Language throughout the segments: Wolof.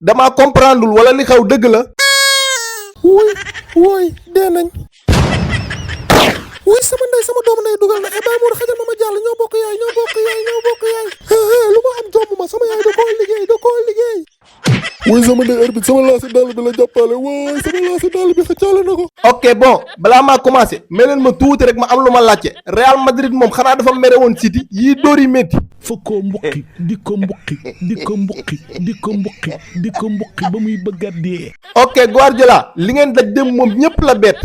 damaa comprendre wala li xew dëgg la. wuy dee nañ. wuy sama ndey sama doomu ndey dugal na Baye Modou xajal ma jàll ñoo bokk yaay. lu ma am jomb ma sama yaay da koo liggéey. wuy sama ndey arbitre sama laasi dàll bi la jàppale waay sama laasi dàll bi xëccaale na ko. ok bon balaa maa commencé mais leen ma tuuti rek ma am lu ma laajte Real Madrid moom xanaa dafa mere woon City yii dóor yi métti. fa koo mbuqi di ko mbuqi ba muy bëgg a dee. ok Guardiola li ngeen daj dem moom ñëpp la bett.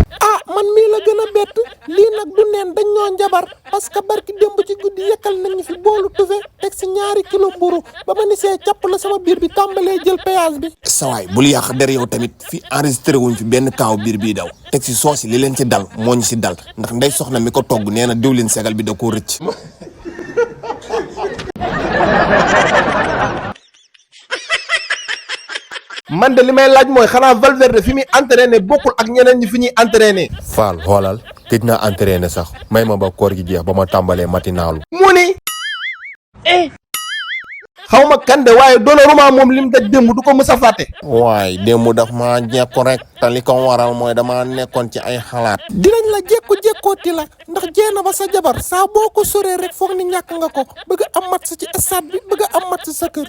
man mii la gën a bett lii nag du neen dañ ñoo njabar parce que barki démb ci guddi yekkal nañu fi boolu tufe teg si 2 kilo mburu ba ma ni see capp la sama biir bi tàmbalee jël péage bi. sawaay bul yàq der yow tamit fi enregistré wuñ fi benn kaaw biir bii daw teg si soos yi li leen ci dal moo ñu si dal ndax ndey soxna mi ko togg nee na diwlin segal bi da koo rëcc. man de li may laaj mooy xanaa Valverde fi muy entraîné bokkul ak ñeneen ñi fi ñuy entraîné. Fall xoolal gëj naa entraîné sax may ma ba koor gi jeex ba ma tàmbalee matinaalu. mu ni. xaw ma kan de waaye Donnarumma moom lim daj démb du ko mës a fàtte. waaye démb daf maa jekku rek te li ko waral mooy dama nekkoon ci ay xalaat. dinañ la jekkooti la ndax jeena ba sa jabar saa boo ko soree rek foog ni ñàkk nga ko bëgg am match ci stade bi bëgg am match sa kër.